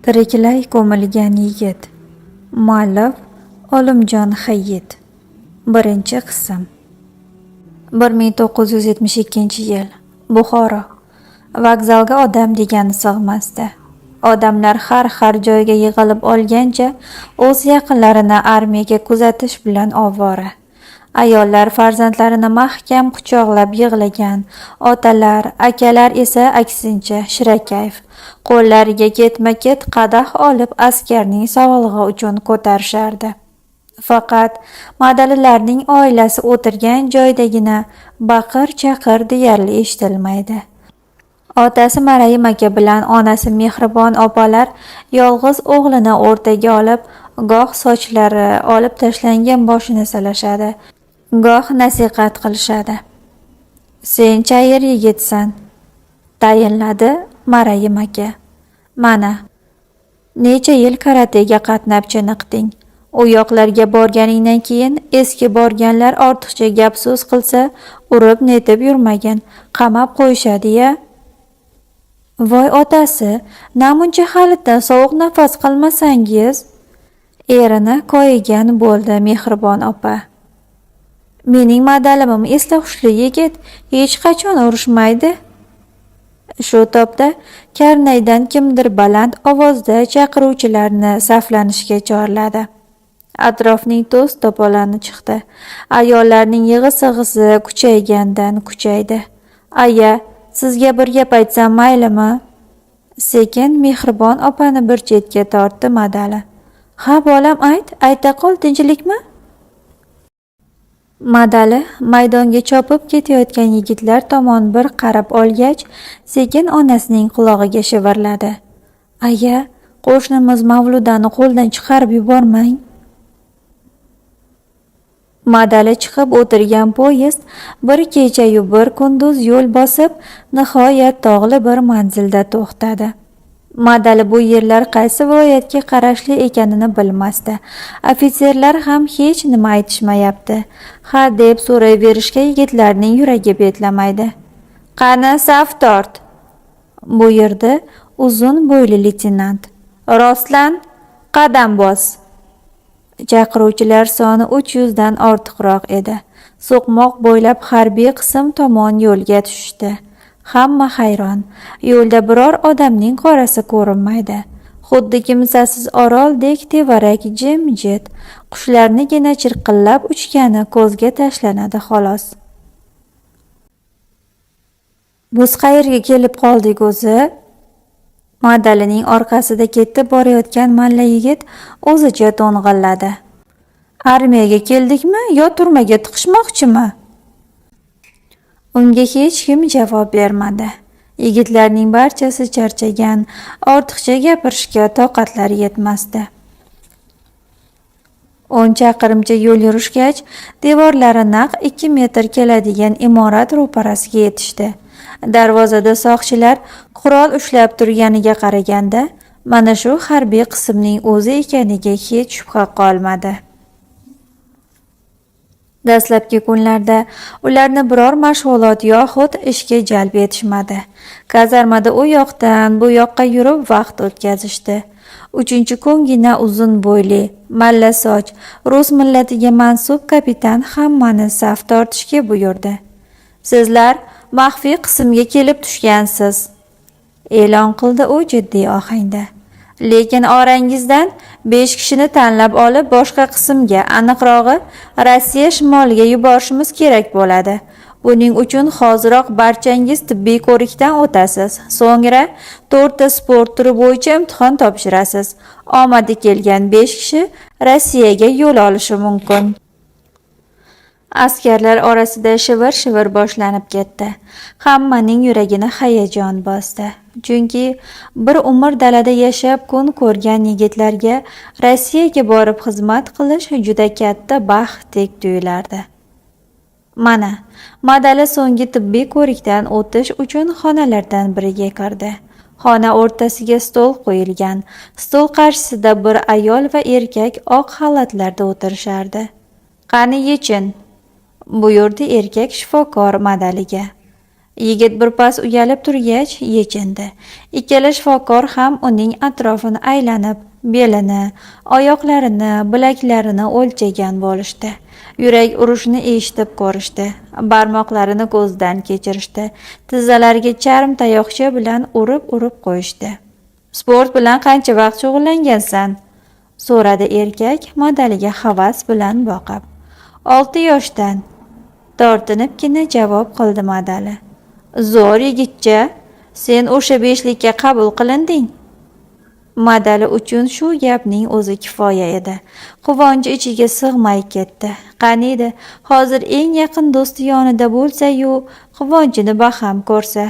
Tiriklay ko'milgan yigit. Muallif Olimjon Hayit. Birinchi qism. 1972-yil. Buxoro. Vokzalga odam degani sig'masdi. Odamlar har har joyga yig'ilib olgancha o'z yaqinlarini armiyaga kuzatish bilan ovora. Ayollar farzandlarini mahkam quchoqlab yig'lagan, otalar, akalar esa aksincha shirakayf. Qo'llariga ketma-ket qadah olib askarning sog'lig'i uchun ko'tarishardi. Faqat madalilarning oilasi o'tirgan joydagina baqir-chaqir deyarli eshitilmaydi. Otasi Marayim aka bilan onasi Mehribon opalar yolg'iz o'g'lini o'rtaga olib, goh sochlari olib tashlangan boshini silashadi, goh nasihat qilishadi. "Sen chayir yigitsan", tayinladi Marayim aka. "Mana, necha yil karatega qatnab chiniqding. U yoqlarga borganingdan keyin eski borganlar ortiqcha gap-so'z qilsa, urib netib yurmagin, qamab qo'yishadi-ya." "Voy otasi, namuncha halitdan sovuq nafas qilmasangiz", erini koyigan bo'ldi Mehribon opa. "Mening madalimim esli-hushli yigit, hech qachon urushmaydi." Shu topda karnaydan kimdir baland ovozda chaqiruvchilarni saflanishga chorladi. Atrofning to's-to'poloni chiqdi. Ayollarning yig'i-sig'isi kuchaygandan kuchaydi. "Aya, sizga bir gap aytsam maylimi?" Sekin Mehribon opani bir chetga tortdi Madali. "Ha, bolam, ayt, ayta qol, tinchlikmi?" Madali maydonga chopib ketayotgan yigitlar tomon bir qarab olgach, sekin onasining qulog'iga shivirladi. "Aya, qo'shnimiz Mavludani qo'ldan chiqarib yubormang." Madali chiqib o'tirgan poyezd bir kecha-yu bir kunduz yo'l bosib, nihoyat tog'li bir manzilda to'xtadi. Madali bu yerlar qaysi viloyatga qarashli ekanini bilmasdi. Ofitserlar ham hech nima aytishmayapti. Ha deb so'rayverishga yigitlarning yuragi betlamaydi. "Qani, saf tort", buyurdi uzun bo'yli leytenant. "Rostlan, qadam bos." Chaqiruvchilar soni 300 dan ortiqroq edi. So'qmoq bo'ylab harbiy qism tomon yo'lga tushishdi. Hamma hayron. Yo'lda biror odamning qorasi ko'rinmaydi. Xuddi kimsasiz oroldek tevarak jimjit. Qushlarnigina chirqillab uchgani ko'zga tashlanadi xolos. "Biz qayerga kelib qoldik o'zi?" Madalining orqasida ketib borayotgan malla yigit o'zicha to'ng'illadi. "Armiyaga keldikmi yo turmaga tiqishmoqchimi?" Unga hech kim javob bermadi. Yigitlarning barchasi charchagan, ortiqcha gapirishga toqatlari yetmasdi. 10 chaqirimcha yo'l yurishgach, devorlari naq 2 metr keladigan imorat ro'parasiga yetishdi. Darvozada soqchilar qurol ushlab turganiga qaraganda, mana shu harbiy qismning o'zi ekaniga hech shubha qolmadi. Dastlabki kunlarda ularni biror mashg'ulot yoxud ishga jalb etishmadi. Kazarmada u yoqdan bu yoqqa yurib vaqt o'tkazishdi. 3-kungina uzun bo'yli, malla soch, rus millatiga mansub kapitan hammani saf tortishga buyurdi. "Sizlar maxfiy qismga kelib tushgansiz", e'lon qildi u jiddiy ohangda. "Lekin orangizdan 5 kishini tanlab olib boshqa qismga, aniqrog'i Rossiya shimoliga yuborishimiz kerak bo'ladi. Buning uchun hoziroq barchangiz tibbiy ko'rikdan o'tasiz. So'ngra 4 ta sport turi bo'yicha imtihon topshirasiz. Omadi kelgan 5 kishi Rossiyaga yo'l olishi mumkin." Askarlar orasida shivir-shivir boshlanib ketdi. Hammaning yuragini hayajon bosdi. Chunki bir umr dalada yashab kun ko'rgan yigitlarga Rossiyaga borib xizmat qilish juda katta baxtdek tuyulardi. Mana, Madali so'nggi tibbiy ko'rikdan o'tish uchun xonalardan biriga kirdi. Xona o'rtasiga stol qo'yilgan. Stol qarshisida bir ayol va erkak oq xalatlarda o'tirishardi. "Qani yechin", buyurdi erkak shifokor Madaliga. Yigit birpas uyalib turgach, yechindi. Ikkala shifokor ham uning atrofini aylanib, belini, oyoqlarini, bilaklarini o'lchagan bo'lishdi. Yurak urishini eshitib ko'rishdi. Barmoqlarini ko'zdan kechirishdi. Tizzalariga charm tayoqcha bilan urib-urib qo'yishdi. "Sport bilan qancha vaqt shug'ullangansan?" so'radi erkak Madaliga havas bilan boqib. 6 yoshdan, tortinibgina javob qildi Madali. "Zo'r yigitcha, sen o'sha 5likka qabul qilinding." Madali uchun shu gapning o'zi kifoya edi. Quvonchi ichiga sig'may ketdi. Qaniydi, hozir eng yaqin do'sti yonida bo'lsa-yu, quvonchini baham ko'rsa,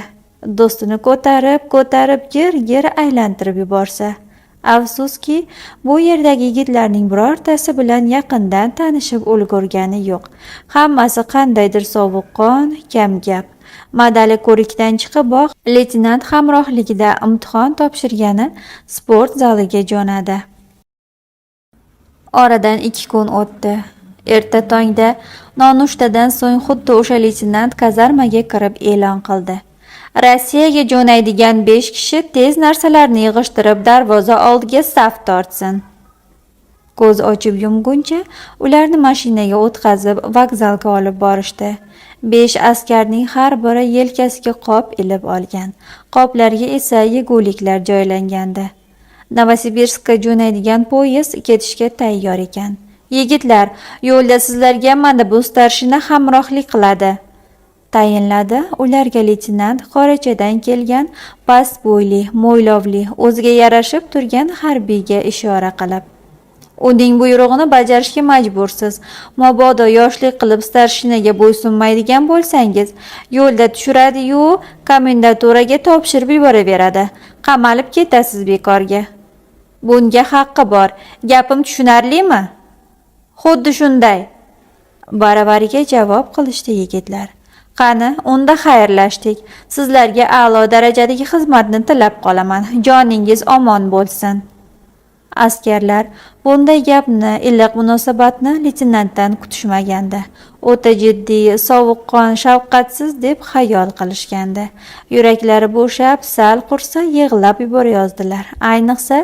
do'stini ko'tarib-ko'tarib gir-gir aylantirib yuborsa. Afsuski, bu yerdagi yigitlarning birortasi bilan yaqindan tanishib ulgurgani yo'q. Hammasi qandaydir sovuqqon, kamgap. Madali ko'rikdan chiqiboq leytenant hamrohligida imtihon topshirgani sport zaliga jo'nadi. Oradan 2 kun o'tdi. Erta tongda nonushtadan so'ng xuddi o'sha leytenant kazarmaga kirib e'lon qildi. Rossiyaga jo'naydigan 5 kishi tez narsalarni yig'ishtirib darvoza oldiga saf tortsin. Ko'z ochib yumguncha ularni mashinaga o'tqazib vokzalga olib borishdi. 5 askarning har biri yelkasiga qop ilib olgan. Qoplarga esa yeguliklar joylangandi. Novosibirskka jo'naydigan poyezd ketishga tayyor ekan. "Yigitlar, yo'lda sizlarga mana bu starshina hamrohlik qiladi," tayinladi ularga leytenant qorachadan kelgan past bo'yli, mo'ylovli, o'ziga yarashib turgan harbiyga ishora qilib. "Uning buyrug'ini bajarishga majbursiz. Mabodo yoshlik qilib starshinaga bo'ysunmaydigan bo'lsangiz, yo'lda tushiradi-yu, komendaturaga topshirib yuboraveradi. Qamalib ketasiz bekorga. Bunga haqqi bor. Gapim tushunarlimi?" "Xuddi shunday," baravariga javob qilishdi yigitlar. "Qani, unda xayrlashdik. Sizlarga a'lo darajadagi xizmatni tilab qolaman. Joningiz omon bo'lsin." Askarlar bunday gapni, iliq munosabatni leytenantdan kutishmagandi. O'ta jiddiy, sovuqqon, shafqatsiz deb xayol qilishgandi. Yuraklari bo'shab, sal qursa yig'lab yuborayozdilar. Ayniqsa,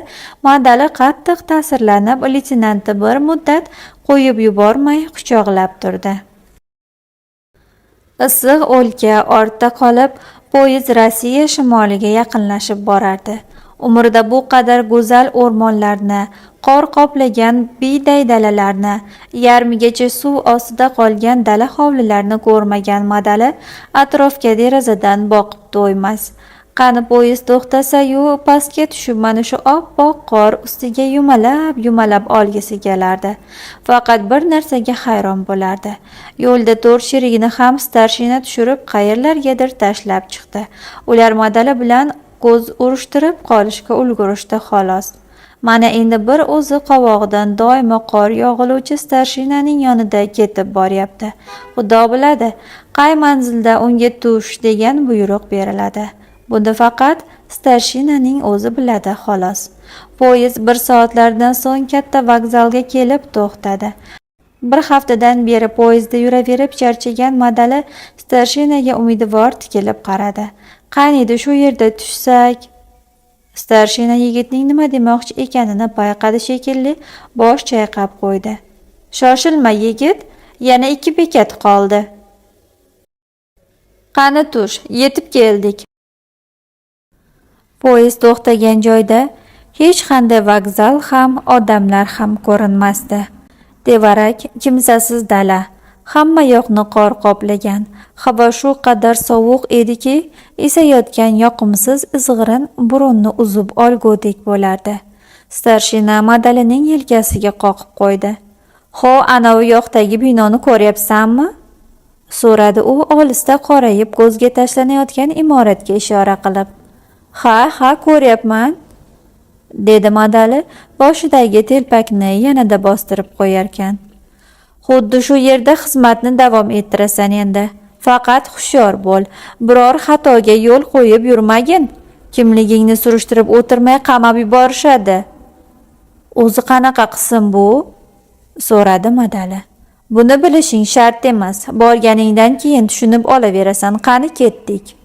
Madali qattiq ta'sirlanib, leytenantni bir muddat qo'yib yubormay quchoqlab turdi. Issiq o'lka ortda qolib, poyezd Rossiya shimoliga yaqinlashib borardi. Umrida bu qadar go'zal o'rmonlarni, qor qoplagan biyday dalalarni, yarmigacha suv ostida qolgan dala hovlilarni ko'rmagan Madali atrofga derazadan boqib to'ymas. Qani poyezd to'xtasa-yu, pastga tushib mana shu oppoq qor ustiga yumalab-yumalab olgisi kelardi. Faqat bir narsaga hayron bo'lardi. Yo'lda 4 sherigini ham starshina tushirib qayerlargadir tashlab chiqdi. Ular Madali bilan ko'z urishtirib qolishga ulgurishdi xolos. Mana endi bir o'zi qovog'idan doimo qor yog'iluvchi starshinaning yonida ketib boryapti. Xudo biladi, qay manzilda unga tush degan buyruq beriladi. Buni faqat starshinaning o'zi biladi xolos. Poyezd 1 soatlardan so'ng katta vokzalga kelib to'xtadi. Bir haftadan beri poyezdda yuraverib charchagan Madali starshinaga umidvor tikilib qaradi. Qaniydi shu yerda tushsak? Starshina yigitning nima demoqchi ekanini payqadi shekilli, bosh chayqab qo'ydi. "Shoshilma yigit, yana 2 bekat qoldi. Qani tush, yetib keldik." Poyezd to'xtagan joyda hech qanday vokzal ham, odamlar ham ko'rinmasdi. Tevarak kimsasiz dala, hamma yoqni qor qoplagan. Havo shu qadar sovuq ediki, esayotgan yoqimsiz izg'irin burunni uzib olgudek bo'lardi. Starshina Madalining yelkasiga qoqib qo'ydi. "Ho, anavi yoqdagi binoni ko'ryapsanmi?" so'radi u olisda qorayib ko'zga tashlanayotgan imoratga ishora qilib. "Ha, ha, ko'ryapman," dedi Madali boshidagi telpakni yanada bostirib qo'yarkan. "Xuddi shu yerda xizmatni davom ettirasan endi. Faqat hushyor bo'l, biror xatoga yo'l qo'yib yurmagin. Kimligingni surishtirib o'tirmay qamab yuborishadi." "O'zi qanaqa qism bu?" so'radi Madali. Buni bilishing shart emas. Borganingdan keyin tushunib olaverasan. Qani ketdik.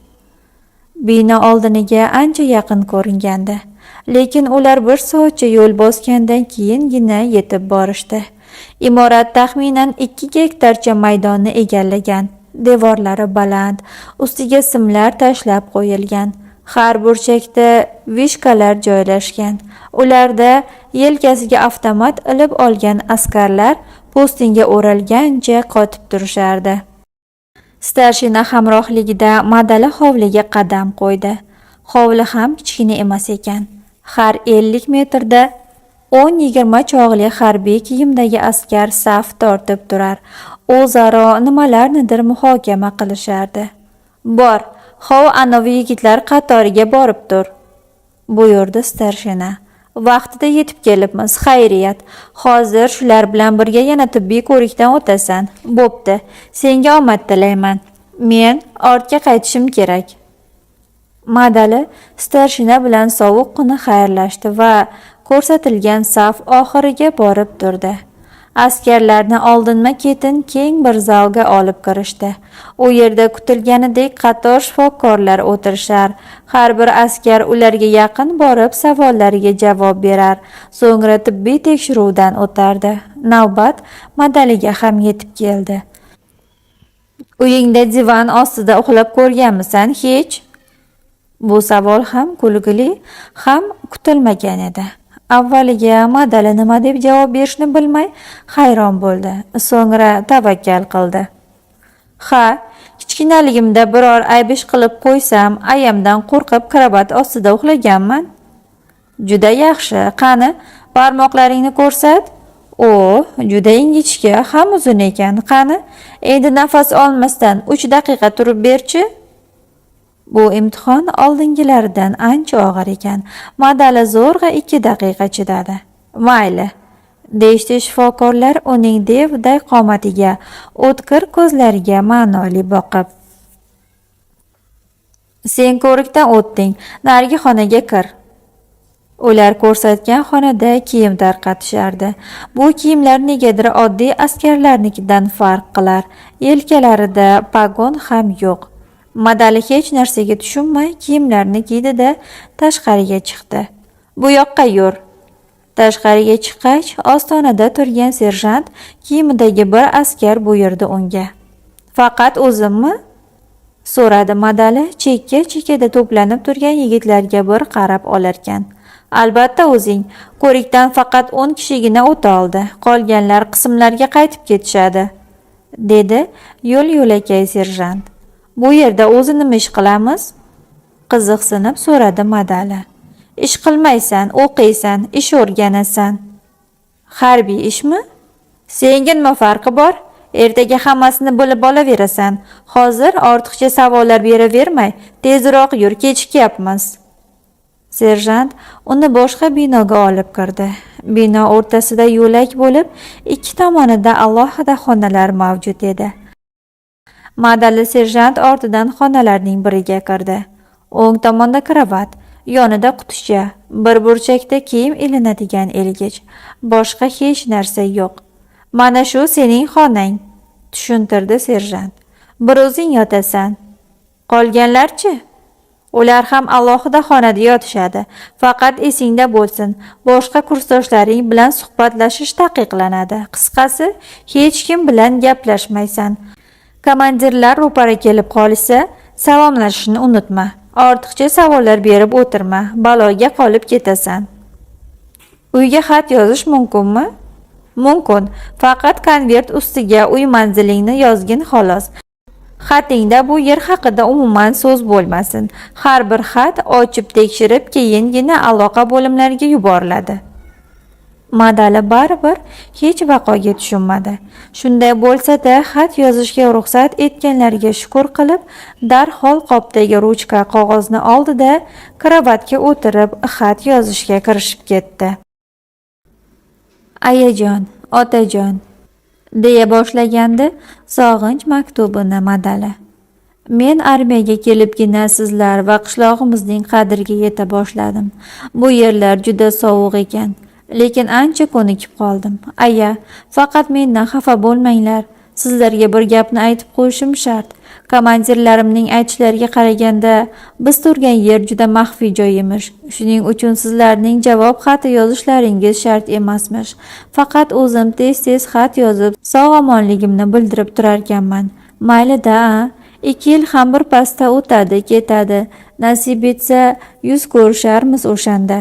Bino oldiniga ancha yaqin ko'ringandi. Lekin ular bir soatcha yo'l bosgandan keyingina yetib borishdi. Imorat taxminan 2 gektarcha maydonni egallagan. Devorlari baland, ustiga simlar tashlab qo'yilgan. Har burchakda vishkalar joylashgan. Ularda yelkasiga avtomat ilib olgan askarlar po'stinga o'ralgancha qotib turishardi. Starshina hamrohligida Madali hovliga qadam qo'ydi. Hovli ham kichkina emas ekan. Har 50 metrda 10-20 chog'li harbiy kiyimdagi askar saf tortib turar. O'zaro nimalarnidir muhokama qilishardi. Bor, hov anovi yigitlar qatoriga borib tur, buyurdi starshina. Vaqtida yetib kelibmiz, xayriyat. Hozir shular bilan birga yana tibbiy ko'rikdan o'tasan. Bo'pti, senga omad tilayman. Men ortga qaytishim kerak. Madali starshina bilan sovuqqina xayrlashdi va ko'rsatilgan saf oxiriga borib turdi. Askarlarni oldinma-ketin keng bir zalga olib kirishdi. U yerda kutilganidek qator shifokorlar o'tirishar. Har bir askar ularga yaqin borib savollariga javob berar. So'ngra tibbiy tekshiruvdan o'tardi. Navbat Madaliga ham yetib keldi. Uyingda divan ostida uxlab ko'rganmisan hech? Bu savol ham kulgili, ham kutilmagan edi. Avvaliga Madali nima deb javob berishni bilmay hayron bo'ldi. So'ngra tavakkal qildi. Ha, kichkinaligimda biror ayb ish qilib qo'ysam, ayamdan qo'rqib kravat ostida uxlaganman. Juda yaxshi. Qani, barmoqlaringni ko'rsat. O, juda ingichka, ham uzun ekan. Qani, endi nafas olmasdan 3 daqiqa turib berchi. Bu imtihon oldingilaridan ancha og'ir ekan. Madali zo'rg'a 2 daqiqa chidadi. Mayli, deyishdi shifokorlar uning devday qomatiga, o'tkir ko'zlariga ma'noli boqib. Sen ko'rikdan o'tding, narigi xonaga kir. Ular ko'rsatgan xonada kiyim tarqatishardi. Bu kiyimlar negadir oddiy askarlarnikidan farq qilar. Yelkalarida pagon ham yo'q. Madali hech narsaga tushunmay kiyimlarni kiydi-da tashqariga chiqdi. Bu yoqqa yur. Tashqariga chiqqach, ostonada turgan serjant kiyimidagi bir askar buyurdi unga. Faqat o'zimmi? So'radi Madali chekka-chekkada to'planib turgan yigitlarga bir qarab olarkan. Albatta o'zing. Ko'rikdan faqat 10 kishigina o'ta oldi. Qolganlar qismlarga qaytib ketishadi, dedi yo'l-yo'lakay serjant. Bu yerda o'zi nima ish qilamiz? Qiziqsinib so'radi Madali. Ish qilmaysan, o'qiysan, ish o'rganasan. Harbiy ishmi? Senga nima farqi bor? Ertaga hammasini bilib olaverasan. Hozir ortiqcha savollar beravermay, tezroq yur, kechikyapmiz. Serjant uni boshqa binoga olib kirdi. Bino o'rtasida yo'lak bo'lib, ikki tomonida alohida xonalar mavjud edi. Madali serjant ortidan xonalarning biriga kirdi. O'ng tomonda kravat, yonida quticha, bir burchakda kiyim ilinadigan ilgich. Boshqa hech narsa yo'q. Mana shu sening xonang, tushuntirdi serjant. Bir o'zing yotasan. Qolganlar-chi? Ular ham alohida xonada yotishadi. Faqat esingda bo'lsin, boshqa kursdoshlaring bilan suhbatlashish taqiqlanadi. Qisqasi, hech kim bilan gaplashmaysan. Komandirlar ro'para kelib qolishsa, salomlashishni unutma. Ortiqcha savollar berib o'tirma, baloga qolib ketasan. Uyga xat yozish mumkinmi? Mumkin. Faqat konvert ustiga uy manzilingni yozgin xolos. Xatingda bu yer haqida umuman so'z bo'lmasin. Har bir xat ochib tekshirib, keyingina aloqa bo'limlariga yuboriladi. Madali baribir hech vaqoga tushunmadi. Shunday bo'lsa-da, xat yozishga ruxsat etganlariga shukr qilib, darhol qopdagi ruchka qog'ozni oldi-da, kravatga o'tirib, xat yozishga kirishib ketdi. Ayajon, otajon, deya boshlagandi sog'inch maktubini Madali. Men armiyaga kelibgina sizlar va qishlog'imizning qadriga yeta boshladim. Bu yerlar juda sovuq ekan. Lekin ancha ko'nikib qoldim. Aya, faqat mendan xafa bo'lmanglar. Sizlarga bir gapni aytib qo'yishim shart. Komandirlarimning aytishlariga qaraganda, biz turgan yer juda maxfiy joy emish. Shuning uchun sizlarning javob xati yozishlaringiz shart emasmish. Faqat o'zim tez-tez xat yozib, sog'-omonligimni bildirib turarkanman. Mayli-da, a? 2 yil ham bir pasda o'tadi, ketadi. Nasib etsa, yuz ko'risharmiz o'shanda.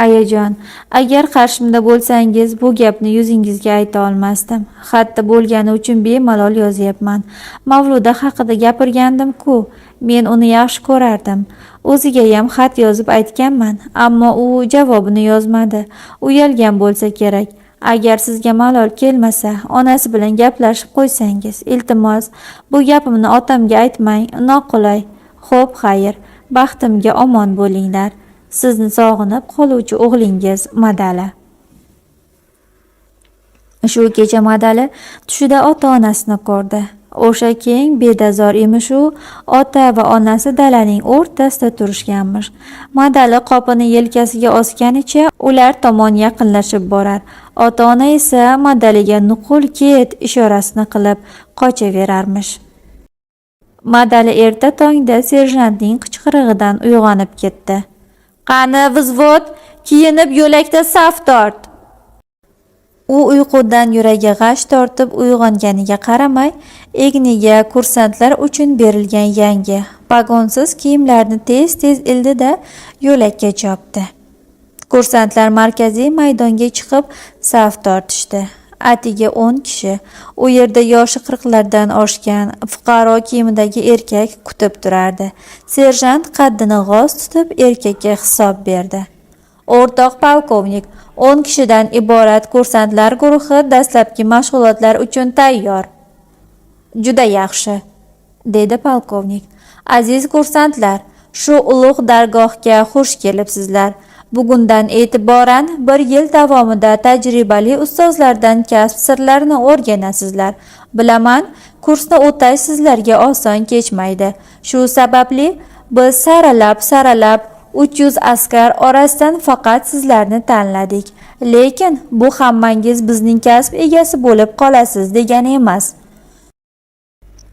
Ayajon, agar qarshimda bo'lsangiz, bu gapni yuzingizga ayta olmasdim. Xatda bo'lgani uchun bemalol yozyapman. Mavluda haqida gapirgandim-ku, men uni yaxshi ko'rardim. O'zigayam xat yozib aytganman, ammo u javobini yozmadi. Uyalgan bo'lsa kerak. Agar sizga malol kelmasa, onasi bilan gaplashib qo'ysangiz, iltimos, bu gapimni otamga aytmang, noqulay. Xo'p, xayr, baxtimga omon bo'linglar. Sizni sog'inib qoluvchi o'g'lingiz Madali. Shu kecha Madali tushida ota-onasini ko'rdi. O'sha keng bedazor emish-u, ota va onasi dalaning o'rtasida turishganmish. Madali qopini yelkasiga osganicha ular tomon yaqinlashib borar. Ota-ona esa Madaliga nuqul ket ishorasini qilib qochaverarmish. Madali erta tongda serjantning qichqirig'idan uyg'onib ketdi. Qani, vzvod, kiyinib yo'lakda saf tort. U uyqudan yuragi g'ash tortib uyg'onganiga qaramay, egniga kursantlar uchun berilgan yangi, pogonsiz kiyimlarni tez-tez ildi-da, yo'lakka chopdi. Kursantlar markaziy maydonga chiqib saf tortishdi. Atigi 10 kishi. U yerda yoshi 40lardan oshgan, fuqaro kiyimidagi erkak kutib turardi. Serjant qaddini g'oz tutib erkakka hisob berdi. O'rtoq polkovnik, 10 kishidan iborat kursantlar guruhi dastlabki mashg'ulotlar uchun tayyor. Juda yaxshi, dedi polkovnik. Aziz kursantlar, shu ulug' dargohga xush kelibsizlar. Bugundan e'tiboran 1 yil davomida tajribali ustozlardan kasb sirlarini o'rganasizlar. Bilaman, kursni o'tash sizlarga oson kechmaydi. Shu sababli biz saralab-saralab 300 askar orasidan faqat sizlarni tanladik. Lekin bu hammangiz bizning kasb egasi bo'lib qolasiz degani emas.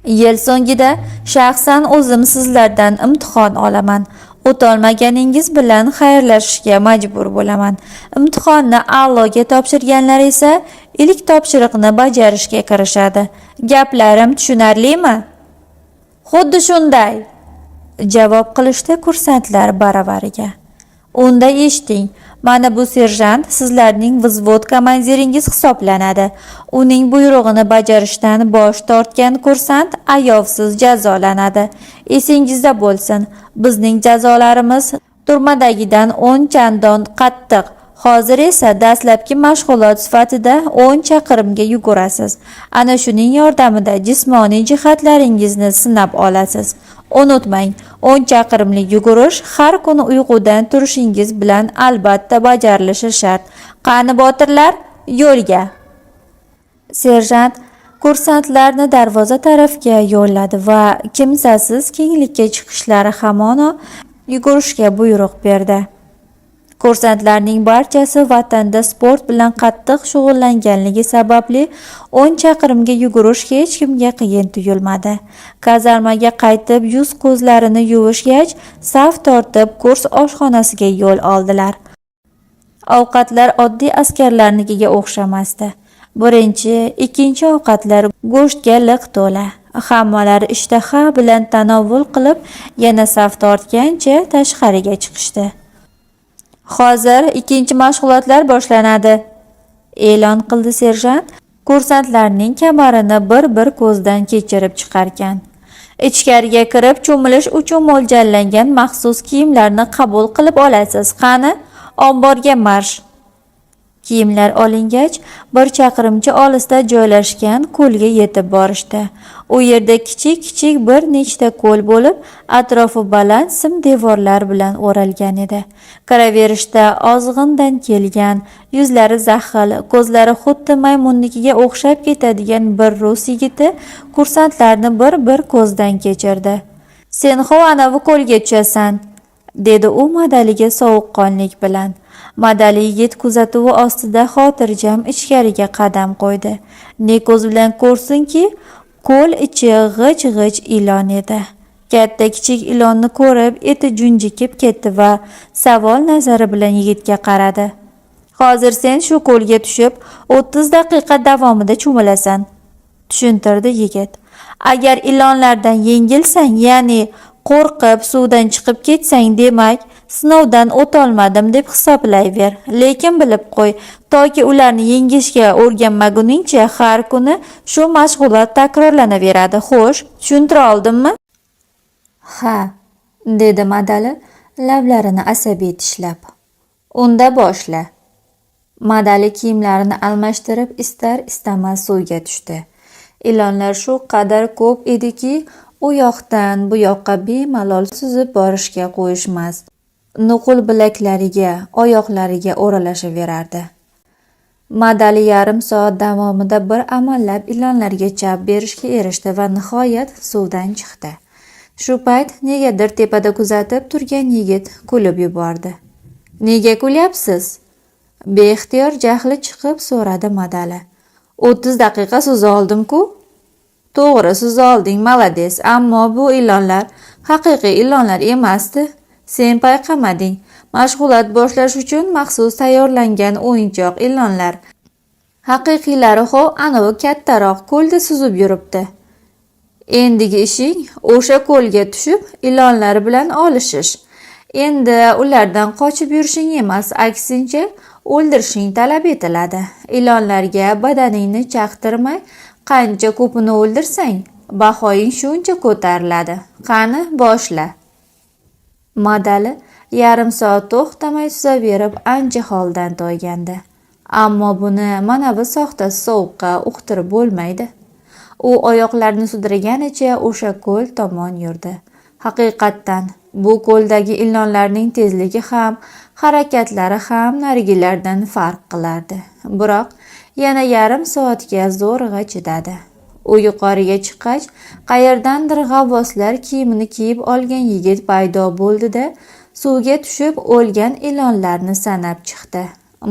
Yil so'ngida shaxsan o'zim sizlardan imtihon olaman. O'tolmaganingiz bilan xayrlashishga majbur bo'laman. Imtihonni a'loga topshirganlar esa ilk topshiriqni bajarishga kirishadi. Gaplarim tushunarlimi? Xuddi shunday, javob qilishdi kursantlar baravariga. Unda eshiting, mana bu serjant sizlarning vzvod komandiringiz hisoblanadi. Uning buyrug'ini bajarishdan bosh tortgan kursant ayovsiz jazolanadi. Esingizda bo'lsin, bizning jazolarimiz turmadagidan 10 chandon qattiq. Hozir esa dastlabki mashg'ulot sifatida 10 chaqirimga yugurasiz. Ana shuning yordamida jismoniy jihatlaringizni sinab olasiz. Unutmang, 10 chaqirimlik yugurish har kuni uyqudan turishingiz bilan albatta bajarilishi shart. Qani botirlar, yo'lga! Serjant kursantlarni darvoza tarafga yo'lladi va kimsasiz kenglikka chiqishlari hamono yugurishga buyruq berdi. Kursantlarning barchasi vatanda sport bilan qattiq shug'ullanganligi sababli 10 chaqirimga yugurish hech kimga qiyin tuyulmadi. Kazarmaga qaytib yuz-ko'zlarini yuvishgach, saf tortib kurs oshxonasiga yo'l oldilar. Ovqatlar oddiy askarlarnikiga o'xshamasdi. Birinchi, ikkinchi ovqatlar go'shtga liq to'la. Hammalari ishtaha bilan tanovul qilib, yana saf tortgancha tashqariga chiqishdi. Hozir ikkinchi mashg'ulotlar boshlanadi, e'lon qildi serjant, kursantlarning kamarini bir-bir ko'zdan kechirib chiqarkan. Ichkariga kirib cho'milish uchun mo'ljallangan maxsus kiyimlarni qabul qilib olasiz. Qani, omborga marsh! Kiyimlar olingach, 1 chaqirimcha olisda joylashgan ko'lga yetib borishdi. U yerda kichik-kichik bir nechta ko'l bo'lib, atrofi baland sim devorlar bilan o'ralgan edi. Kiraverishda ozg'indan kelgan, yuzlari zaxil, ko'zlari xuddi maymunnikiga o'xshab ketadigan bir rus yigiti kursantlarni bir-bir ko'zdan kechirdi. Sen hov anavi ko'lga tushasan, Dedi u Madaliga sovuqqonlik bilan. Madali yigit kuzatuvi ostida xotirjam ichkariga qadam qo'ydi. Ne ko'z bilan ko'rsinki, ko'l ichi g'ij-g'ij ilon edi. Katta-kichik ilonni ko'rib, eti junjikib ketdi va savol nazari bilan yigitga qaradi. Hozir sen shu ko'lga tushib, 30 daqiqa davomida cho'milasan, tushuntirdi yigit. Agar ilonlardan yengilsang, ya'ni qo'rqib suvdan chiqib ketsang, demak, sinovdan o'tolmadim deb hisoblayver. Lekin bilib qo'y, toki ularni yengishga o'rganmaguningcha har kuni shu mashg'ulot takrorlanaveradi. Xo'sh, tushuntira oldimmi? Ha, dedi Madali lablarini asabiy tishlab. Unda boshla. Madali kiyimlarini almashtirib, istar-istamas suvga tushdi. Ilonlar shu qadar ko'p ediki, u yoqdan bu yoqqa bemalol suzib borishga qo'yishmas, nuqul bilaklariga, oyoqlariga o'ralashaverardi. Madali yarim soat davomida bir amallab ilonlarga chap berishga erishdi va nihoyat suvdan chiqdi. Shu payt negadir tepada kuzatib turgan yigit kulib yubordi. Nega kulyapsiz? Beixtiyor jahli chiqib so'radi Madali. 30 daqiqa suza oldim-ku. To'g'ri, suza olding, malades, ammo bu ilonlar haqiqiy ilonlar emasdi. Sen payqamading. Mashg'ulot boshlash uchun maxsus tayyorlangan o'yinchoq ilonlar. Haqiqiylari hov anavi kattaroq ko'lda suzib yuribdi. Endigi ishing o'sha ko'lga tushib, ilonlar bilan olishish. Endi ulardan qochib yurishing emas, aksincha o'ldirishing talab etiladi. Ilonlarga badaningni chaqtirmay qancha ko'pini o'ldirsang, bahoying shuncha ko'tariladi. Qani, boshla. Madali yarim soat to'xtamay suzaverib ancha holdan toygandi. Ammo buni manavi soxta sovuqqa uqtirib bo'lmaydi. U oyoqlarini sudraganicha o'sha ko'l tomon yurdi. Haqiqatdan bu ko'ldagi ilonlarning tezligi ham, harakatlari ham narigilardan farq qilardi. Biroq yana yarim soatga zo'rg'a chidadi. U yuqoriga chiqqach, qayerdandir g'avvoslar kiyimini kiyib olgan yigit paydo bo'ldi-da, suvga tushib o'lgan ilonlarni sanab chiqdi.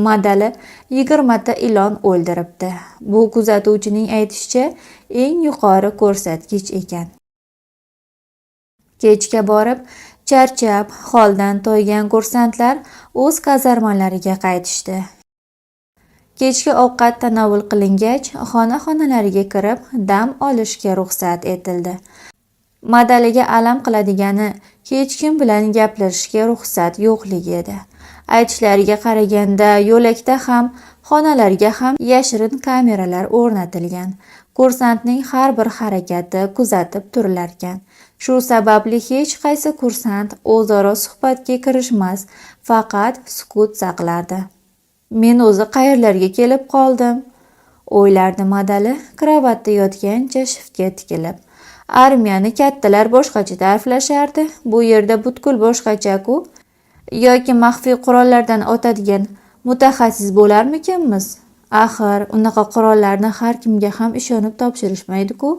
Madali 20 ta ilon o'ldiribdi. Bu kuzatuvchining aytishicha, eng yuqori ko'rsatkich ekan. Kechga borib, charchab, holdan toygan kursantlar o'z kazarmalariga qaytishdi. Kechki ovqat tanovul qilingach, xona-xonalariga kirib, dam olishga ruxsat etildi. Madaliga alam qiladigani hech kim bilan gaplashishga ruxsat yo'qligi edi. Aytishlariga qaraganda, yo'lakda ham, xonalarga ham yashirin kameralar o'rnatilgan. Kursantning har bir harakati kuzatib turilarkan. Shu sababli hech qaysi kursant o'zaro suhbatga kirishmas, faqat sukut saqlardi. Men o'zi qayerlarga kelib qoldim? O'ylardi Madali kravatda yotgancha shiftga tikilib. Armiyani kattalar boshqacha ta'riflashardi. Bu yerda butkul boshqacha-ku. Yoki maxfiy qurollardan otadigan mutaxassis bo'larmikinmiz? Axir, unaqa qurollarni har kimga ham ishonib topshirishmaydi-ku.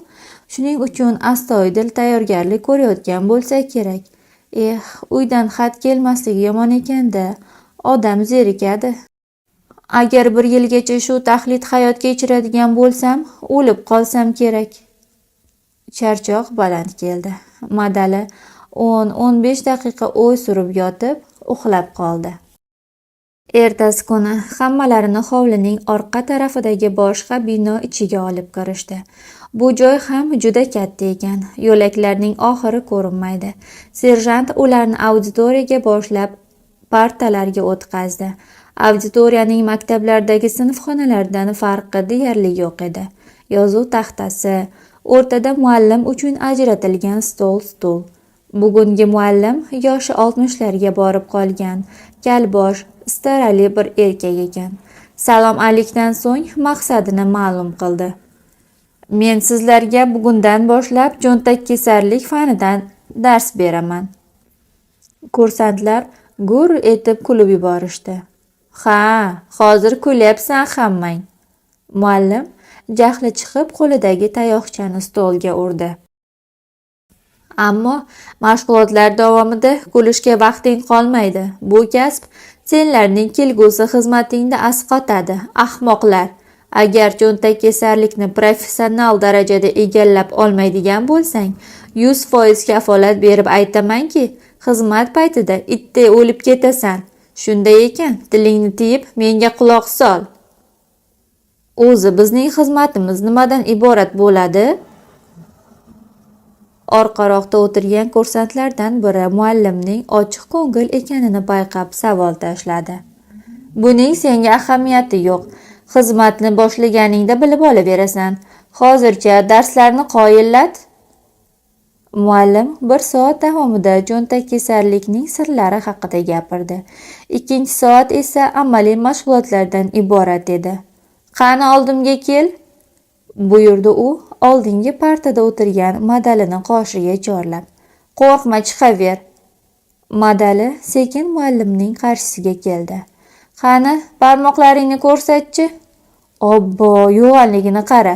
Shuning uchun astoydil tayyorgarlik ko'rayotgan bo'lsa kerak. Eh, uydan xat kelmasligi yomon ekan-da, odam zerikadi. Agar bir yilgacha shu taxlit hayot kechiradigan bo'lsam, o'lib qolsam kerak. Charchoq baland keldi. Madali 10-15 daqiqa o'y surib yotib, uxlab qoldi. Ertasi kuni hammalarini hovlining orqa tarafidagi boshqa bino ichiga olib kirishdi. Bu joy ham juda katta ekan. Yo'laklarning oxiri ko'rinmaydi. Serjant ularni auditoriyaga boshlab partalarga o'tqazdi. Auditoriyaning maktablardagi sinfxonalardan farqi deyarli yo'q edi. Yozuv taxtasi, o'rtada muallim uchun ajratilgan stol-stul. Bugungi muallim yoshi 60larga borib qolgan, kalbosh, istarali bir erkak ekan. Salom alikdan so'ng maqsadini ma'lum qildi. Men sizlarga bugundan boshlab cho'ntakkesarlik fanidan dars beraman. Kursantlar gur etib kulib yuborishdi. Ha, hozir kulyapsan hammang. Muallim jahli chiqib qo'lidagi tayoqchani stolga urdi. Ammo mashg'ulotlar davomida kulishga vaqting qolmaydi. Bu kasb senlarning kelgusi xizmatingda asqotadi, ahmoqlar. Agar cho'ntakkesarlikni professional darajada egallab olmaydigan bo'lsang, 100% kafolat berib aytamanki, xizmat paytida itday o'lib ketasan. Shunday ekan, tilingni tiyib, menga quloq sol. O'zi bizning xizmatimiz nimadan iborat bo'ladi? Orqaroqda o'tirgan kursantlardan biri muallimning ochiq ko'ngil ekanini payqab savol tashladi. Buning senga ahamiyati yo'q. Xizmatni boshlaganingda bilib olaverasan. Hozircha darslarni qoyillat. Muallim bir soat davomida cho'ntakkesarlikning sirlari haqida gapirdi. Ikkinchi soat esa amaliy mashg'ulotlardan iborat edi. Qani oldimga kel, buyurdi u oldingi partada o'tirgan Madalini qoshiga chorlab. Qo'rqma, chiqaver. Madali sekin muallimning qarshisiga keldi. Qani, barmoqlaringni ko'rsatchi. Obbo, yo'g'onligini qara.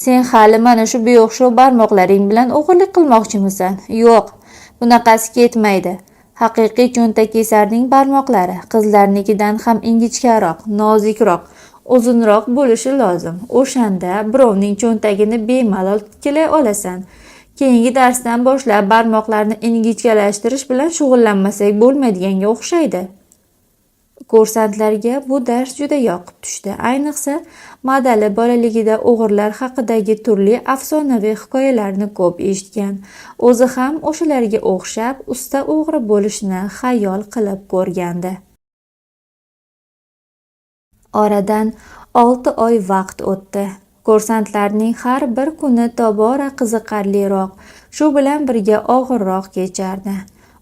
Sen hali mana shu beo'xshov barmoqlaring bilan o'g'irlik qilmoqchimisan? Yo'q, bunaqasi ketmaydi. Haqiqiy cho'ntakkesarning barmoqlari qizlarnikidan ham ingichkaroq, nozikroq, uzunroq bo'lishi lozim. O'shanda birovning cho'ntagini bemalol titkilay olasan. Keyingi darsdan boshlab barmoqlarni ingichkalashtirish bilan shug'ullanmasak bo'lmaydiganga o'xshaydi. Kursantlarga bu dars juda yoqib tushdi. Ayniqsa, Madali bolaligida o'g'rilar haqidagi turli afsonaviy hikoyalarni ko'p eshitgan. O'zi ham o'shalarga o'xshab usta o'g'ri bo'lishni xayol qilib ko'rgandi. Oradan 6 oy vaqt o'tdi. Kursantlarning har bir kuni tobora qiziqarliroq, shu bilan birga og'irroq kechardi.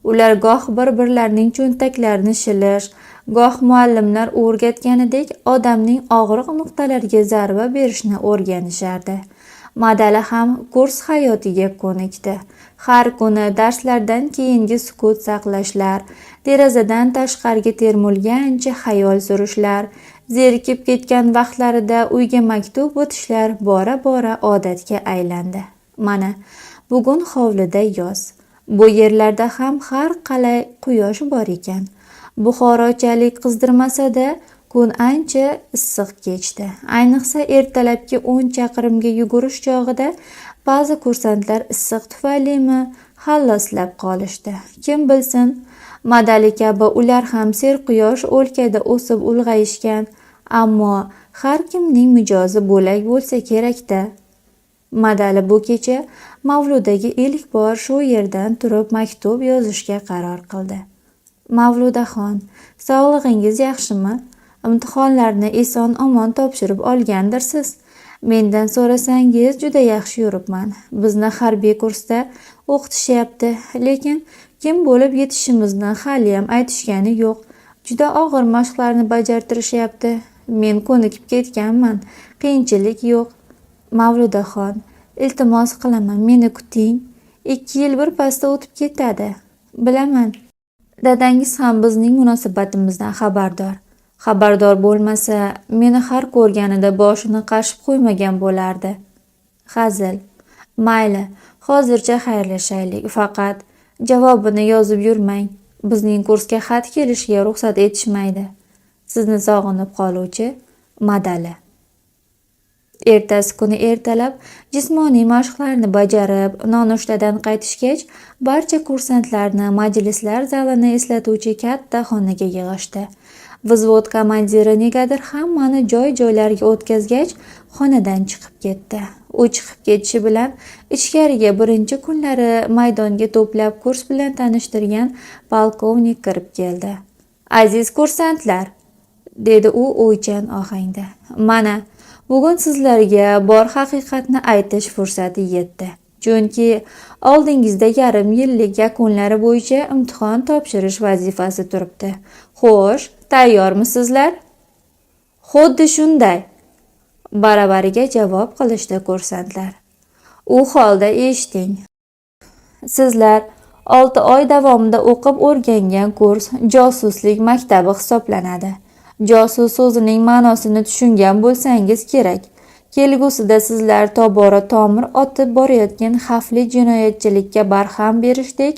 Ular goh bir-birlarining cho'ntaklarini shilish, goh muallimlar o'rgatganidek odamning og'riq nuqtalariga zarba berishni o'rganishardi. Madali ham kurs hayotiga ko'nikdi. Har kuni darslardan keyingi sukut saqlashlar, derazadan tashqariga termulgancha xayol surishlar, zerikib ketgan vaqtlarida uyga maktub o'tishlar bora-bora odatga aylandi. Mana, bugun hovlida yoz. Bu yerlarda ham har qalay quyosh bor ekan. Buxorochalik qizdirmasa-da, kun ancha issiq kechdi. Ayniqsa ertalabki 10 chaqirimga yugurish chog'ida ba'zi kursantlar issiq tufaylimi halloslab qolishdi. Kim bilsin, Madali kabi ular ham serquyosh o'lkada o'sib ulg'ayishgan, ammo har kimning mijozi bo'lak bo'lsa kerak-da. Madali bu kecha Mavludaga ilk bor shu yerdan turib maktub yozishga qaror qildi. Mavludaxon, sog'lig'ingiz yaxshimi? Imtihonlarni eson-omon topshirib olgandirsiz? Mendan so'rasangiz, juda yaxshi yuribman. Bizni harbiy kursda o'qitishyapti, lekin kim bo'lib yetishimizni haliyam aytishgani yo'q. Juda og'ir mashqlarni bajartirishyapti. Men ko'nikib ketganman, qiyinchilik yo'q. Mavludaxon, iltimos qilaman, meni kuting. 2 yil bir pasda o'tib ketadi. Bilaman. Dadangiz ham bizning munosabatimizdan xabardor. Xabardor bo'lmasa, meni har ko'rganida boshini qashib qo'ymagan bo'lardi. Hazil. Mayli, hozircha xayrlashaylik. Faqat javobini yozib yurmang. Bizning kursga xat kelishiga ruxsat etishmaydi. Sizni sog'inib qoluvchi Madali. Ertasi kuni ertalab jismoniy mashqlarni bajarib, nonushtadan qaytishgach, barcha kursantlarni majlislar zalini eslatuvchi katta xonaga yig'ishdi. Vzvod komandiri negadir hammani joy-joylariga o'tkazgach, xonadan chiqib ketdi. U chiqib ketishi bilan ichkariga birinchi kunlari maydonga to'plab kurs bilan tanishtirgan polkovnik kirib keldi. Aziz kursantlar, dedi u o'ychan ohangda. Mana, bugun sizlarga bor haqiqatni aytish fursati yetdi. Chunki oldingizda yarim yillik yakunlari bo'yicha imtihon topshirish vazifasi turibdi. Xo'sh, tayyormisizlar? Xuddi shunday. Baravariga javob qilishdi kursantlar. U holda eshiting. Sizlar 6 oy davomida o'qib o'rgangan kurs josuslik maktabi hisoblanadi. Josus so'zining ma'nosini tushungan bo'lsangiz kerak. Kelgusida sizlar tobora tomir otib borayotgan xavfli jinoyatchilikka barham berishdek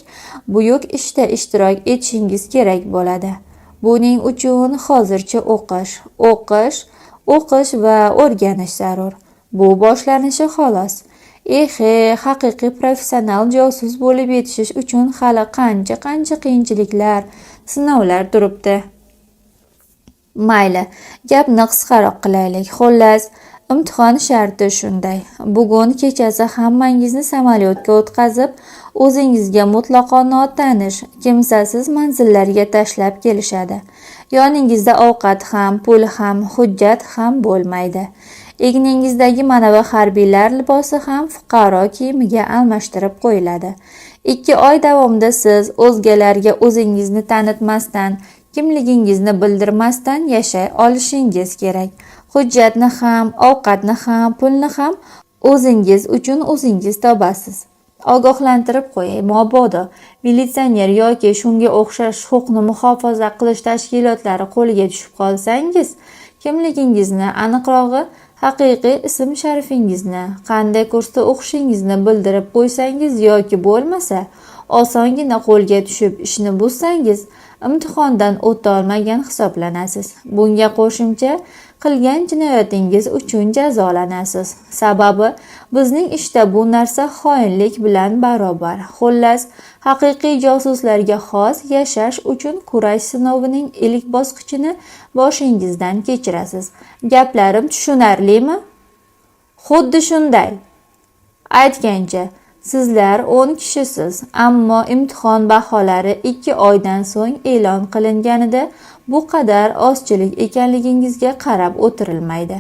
buyuk ishda ishtirok etishingiz kerak bo'ladi. Buning uchun hozircha o'qish, o'qish, o'qish va o'rganish zarur. Bu boshlanishi xolos. Ehe, haqiqiy professional josus bo'lib yetishish uchun hali qancha-qancha qiyinchiliklar, sinovlar turibdi. Mayli, gapni qisqaroq qilaylik. Xullas, imtihon sharti shunday. Bugun kechasi hammangizni samolyotga o'tqazib, o'zingizga mutlaqo notanish, kimsasiz manzillarga tashlab kelishadi. Yoningizda ovqat ham, pul ham, hujjat ham bo'lmaydi. Egningizdagi manavi harbiylar libosi ham fuqaro kiyimiga almashtirib qo'yiladi. 2 oy davomida siz o'zgalarga o'zingizni tanitmasdan, kimligingizni bildirmasdan yashay olishingiz kerak. Hujjatni ham, ovqatni ham, pulni ham o'zingiz uchun o'zingiz topasiz. Ogohlantirib qo'yay, mabodo militsioner yoki shunga o'xshash huquqni muhofaza qilish tashkilotlari qo'liga tushib qolsangiz, kimligingizni, aniqrog'i haqiqiy ism-sharifingizni, qanday kursda o'qishingizni bildirib qo'ysangiz yoki bo'lmasa, osongina qo'lga tushib ishni buzsangiz, imtihondan o'ta olmagan hisoblanasiz. Bunga qo'shimcha qilgan jinoyatingiz uchun jazolanasiz. Sababi bizning ishda bu narsa xoinlik bilan barobar. Xullas, haqiqiy josuslarga xos yashash uchun kurash sinovining ilk bosqichini boshingizdan kechirasiz. Gaplarim tushunarlimi? Xuddi shunday. Aytgancha, sizlar 10 kishisiz, ammo imtihon baholari 2 oydan so'ng e'lon qilinganida bu qadar ozchilik ekanligingizga qarab o'tirilmaydi.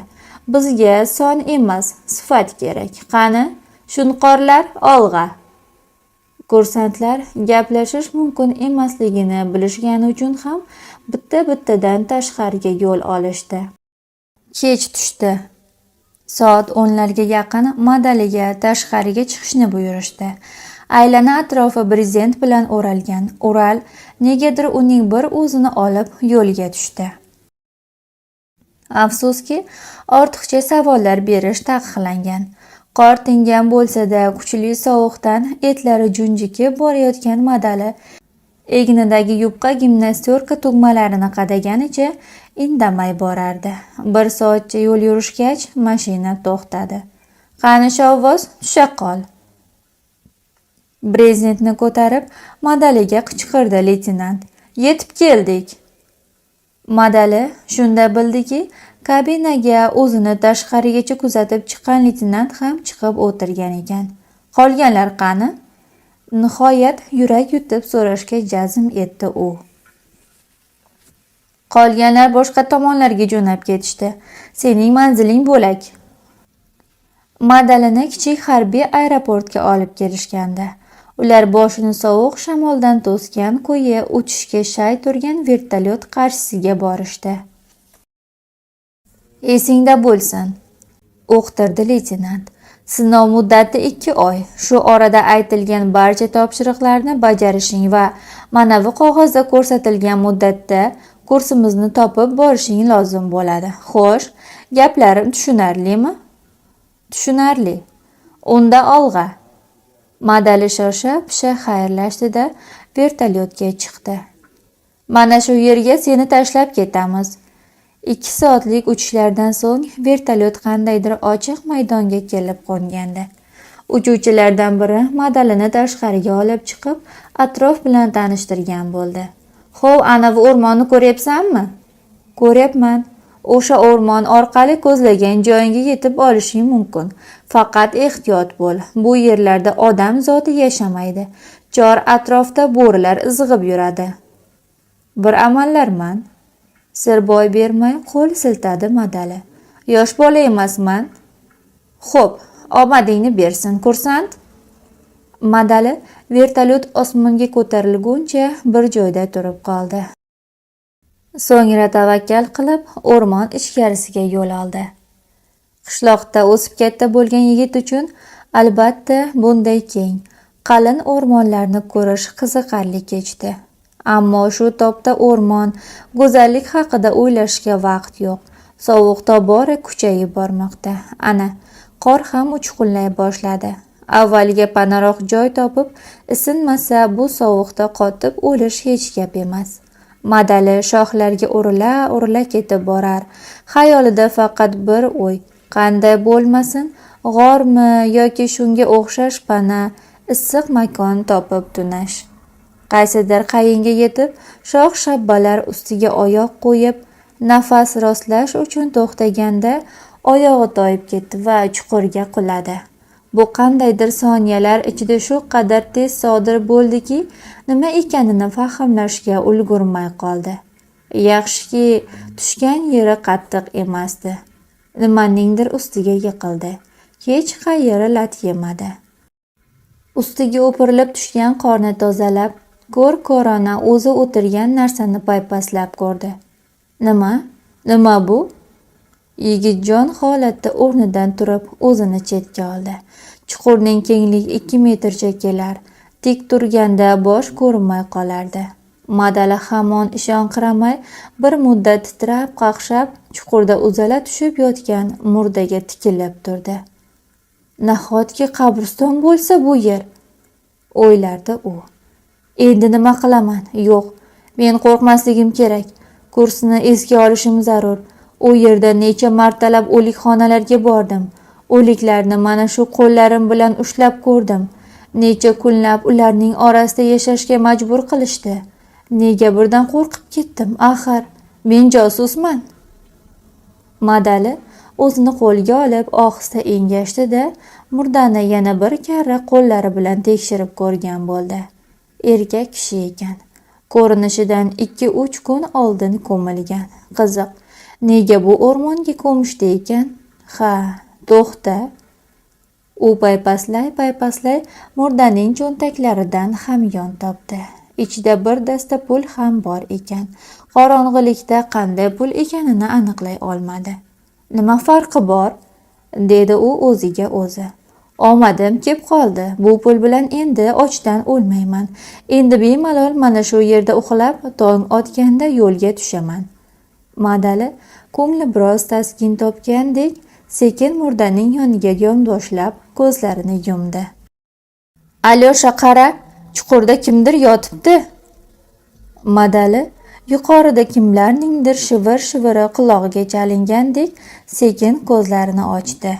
Bizga son emas, sifat kerak. Qani, shunqorlar, olg'a. Kursantlar gaplashish mumkin emasligini bilishgani uchun ham bitta-bittadan tashqariga yo'l olishdi. Kech tushdi. Soat 10larga yaqin Madaliga tashqariga chiqishni buyurishdi. Aylana atrofi brezent bilan o'ralgan Ural negadir uning bir o'zini olib yo'lga tushdi. Afsuski, ortiqcha savollar berish taqiqlangan. Qor tingan bo'lsa-da, kuchli sovuqdan etlari junjikib borayotgan Madali egnidagi yupqa gimnastyorka tugmalarini qadaganicha indamay borardi. 1 soatcha yo'l yurishgach, mashina to'xtadi. Qani shovvoz, tusha qol. Brezentni ko'tarib Madaliga qichqirdi leytenant. Yetib keldik. Madali shunda bildiki, kabinaga o'zini tashqarigacha kuzatib chiqqan leytenant ham chiqib o'tirgan ekan. Qolganlar qani? Nihoyat yurak yutib so'rashga jazm etdi u. Qolganlar boshqa tomonlarga jo'nab ketishdi. Sening manziling bo'lak. Madalini kichik harbiy aeroportga olib kelishgandi. Ular boshini sovuq shamoldan to'sgan ko'yi uchishga shay turgan vertolyot qarshisiga borishdi. Esingda bo'lsin, o'qtirdi leytenant. Sinov muddati 2 oy. Shu orada aytilgan barcha topshiriqlarni bajarishing va manavi qog'ozda ko'rsatilgan muddatda kursimizni topib borishing lozim bo'ladi. Xo'sh, gaplarim tushunarlimi? Tushunarli. Unda olg'a. Madali shosha-pisha xayrlashdi-da vertolyotga chiqdi. Mana shu yerga seni tashlab ketamiz. 2 soatlik uchishlardan so'ng vertolyot qandaydir ochiq maydonga kelib qo'ngandi. Uchuvchilardan biri Madalini tashqariga olib chiqib, atrof bilan tanishtirgan bo'ldi. Xo'p, anavi o'rmonni ko'ryapsanmi? Ko'ryapman. O'sha o'rmon orqali ko'zlagan joyingga yetib olishing mumkin. Faqat ehtiyot bo'l. Bu yerlarda odam zoti yashamaydi. Chor atrofda bo'rilar izg'ib yuradi. Bir amallarman. Sir boy bermay qo'l siltadi Madali. Yosh bola emasman. Xo'p, omadingni bersin, kursant. Madali vertolyot osmonga ko'tarilguncha bir joyda turib qoldi. So'ngra tavakkal qilib o'rmon ichkarisiga yo'l oldi. Qishloqda o'sib katta bo'lgan yigit uchun albatta bunday keng, qalin o'rmonlarni ko'rish qiziqarli kechdi. Ammo shu topda o'rmon, go'zallik haqida o'ylashga vaqt yo'q. Sovuq tobora kuchayib bormoqda. Ana, qor ham uchqunlay boshladi. Avvaliga panaroq joy topib isinmasa, bu sovuqda qotib o'lish hech gap emas. Madali shoxlarga urila-urila ketib borar. Xayolida faqat bir o'y: qanday bo'lmasin, g'ormi yoki shunga o'xshash pana, issiq makon topib tunash. Qaysidir qayinga yetib, shox-shabbalar ustiga oyoq qo'yib, nafas rostlash uchun to'xtaganda oyog'i toyib ketdi va chuqurga quladi. Bu qandaydir soniyalar ichida shu qadar tez sodir bo'ldiki, nima ekanini fahmlashga ulgurmay qoldi. Yaxshiki, tushgan yeri qattiq emasdi. Nimaningdir ustiga yiqildi. Hech qayeri lat yemadi. Ustiga o'pirilib tushgan qorni tozalab, ko'r-ko'rona o'zi o'tirgan narsani paypaslab ko'rdi. Nima? Nima bu? Yigit jon holatda o'rnidan turib, o'zini chetga oldi. Chuqurning kengligi 2 metrcha kelar. Tik turganda bosh ko'rinmay qolardi. Madali hamon ishonqiramay, bir muddat titrab qaqshab, chuqurda uzala tushib yotgan murdaga tikilib turdi. Nahotki qabriston bo'lsa bu yer? O'ylardi u. Endi nima qilaman? Yo'q, men qo'rqmasligim kerak. Kursni esga olishim zarur. U yerda necha martalab o'likxonalarga bordim. O'liklarni mana shu qo'llarim bilan ushlab ko'rdim. Necha kunlab ularning orasida yashashga majbur qilishdi. Nega birdan qo'rqib ketdim? Axir, men josusman. Madali o'zini qo'lga olib, ohista engashdi-da, murdani yana bir karra qo'llari bilan tekshirib ko'rgan bo'ldi. Erkak kishi ekan. Ko'rinishidan 2-3 kun oldin ko'milgan. Qiziq, nega bu o'rmonga ko'mishdi ekan? Ha, to'xta. U paypaslay-paypaslay murdaning cho'ntaklaridan hamyon topdi. Ichida bir dasta pul ham bor ekan. Qorong'ilikda qanday pul ekanini aniqlay olmadi. Nima farqi bor? Dedi u o'ziga o'zi. Omadim kep qoldi. Bu pul bilan endi ochdan o'lmayman. Endi bemalol mana shu yerda uxlab, tong otganda yo'lga tushaman. Madali ko'ngli biroz taskin topgandek, sekin murdaning yoniga yonboshlab ko'zlarini yumdi. Alyosha, qara, chuqurda kimdir yotibdi. Madali yuqorida kimlarningdir shivir-shiviri qulog'iga chalingandek sekin ko'zlarini ochdi.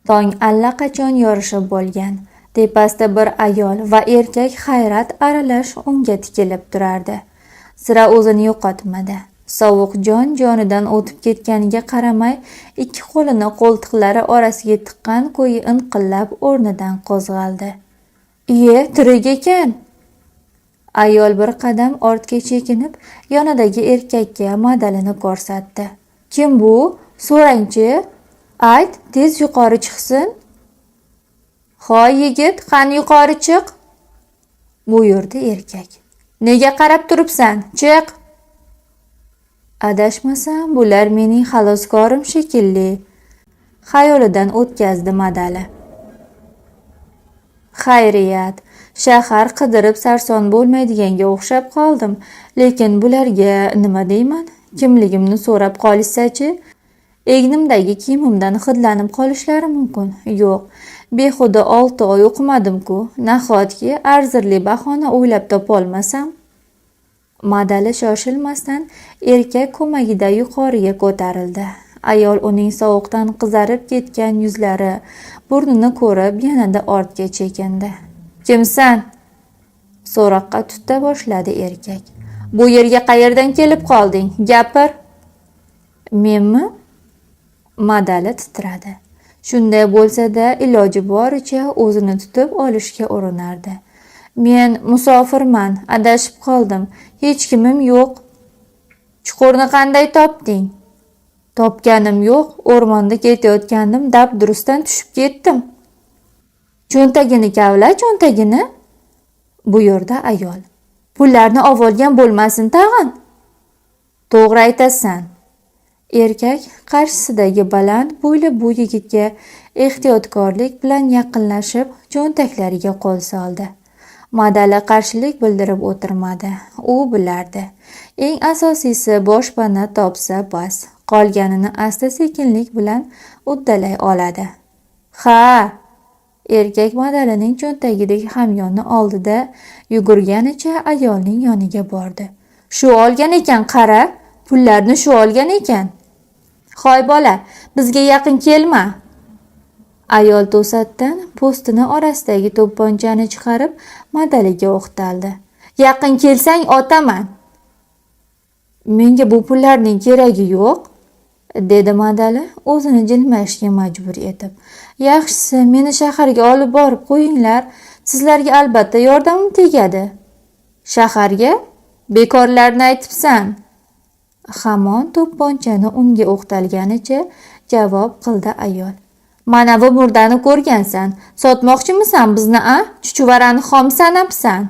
Tong allaqachon yorishib bo'lgan. Tepasida bir ayol va erkak hayrat aralash unga tikilib turardi. Sira o'zini yo'qotmadi. Sovuq jon-jonidan o'tib ketganiga qaramay, ikki qo'lini qo'ltiqlari orasiga tiqqan ko'yi inqillab o'rnidan qo'zg'aldi. Iye, tirik ekan. Ayol bir qadam ortga chekinib, yonidagi erkakka Madalini ko'rsatdi. Kim bu? So'rangchi. Ayt, tez yuqori chiqsin. Hoy yigit, qani yuqori chiq? Buyurdi erkak. Nega qarab turibsan? Chiq. Adashmasam, bular mening xaloskorim shekilli. Xayolidan o'tkazdi Madali. Xayriyat, shahar qidirib sarson bo'lmaydiganga o'xshab qoldim. Lekin bularga nima deyman? Kimligimni so'rab qolishsa-chi? Egnimdagi kiyimimdan hidlanib qolishlari mumkin. Yo'q, behuda 6 oy o'qimadim-ku. Nahotki arzirli bahona o'ylab topolmasam? Madali shoshilmasdan erkak ko'magida yuqoriga ko'tarildi. Ayol uning sovuqdan qizarib ketgan yuzlari, burnini ko'rib yanada ortga chekindi. Kimsan? So'roqqa tuta boshladi erkak. Bu yerga qayerdan kelib qolding? Gapir. Menmi? Madali titradi. Shunday bo'lsa-da, iloji boricha o'zini tutib olishga urinardi. Men musofirman, adashib qoldim. Hech kimim yo'q. Chuqurni qanday topding? Topganim yo'q, o'rmonda ketayotgandim, dab-durustdan tushib ketdim. Cho'ntagini kavla, cho'ntagini, buyurdi ayol. Pullarni olgan bo'lmasin tag'in. To'g'ri aytasan. Erkak qarshisidagi baland bo'yli bu yigitga ehtiyotkorlik bilan yaqinlashib, cho'ntaklariga qo'l soldi. Madali qarshilik bildirib o'tirmadi. U bilardi. Eng asosiysi boshpana topsa bas. Qolganini asta-sekinlik bilan uddalay oladi. Ha! Erkak Madalining cho'ntagidagi hamyonni oldida yugurganicha ayolning yoniga bordi. Shu olgan ekan, qara, pullarni shu olgan ekan. Hoy bola, bizga yaqin kelma. Ayol to'satdan po'stini orasidagi to'pponchani chiqarib Madaliga o'qtaldi. Yaqin kelsang otaman. Menga bu pullarning keragi yo'q, dedi Madali o'zini jilmayishga majbur etib. Yaxshisi, meni shaharga olib borib qo'yinglar, sizlarga albatta yordamim tegadi. Shaharga? Bekorlarni aytibsan. Hamon to'pponchani unga o'qtalganicha javob qildi ayol. Mana bu murdani ko'rgansan. Sotmoqchimisan bizni, a? Chuchvarani xom sanabsan.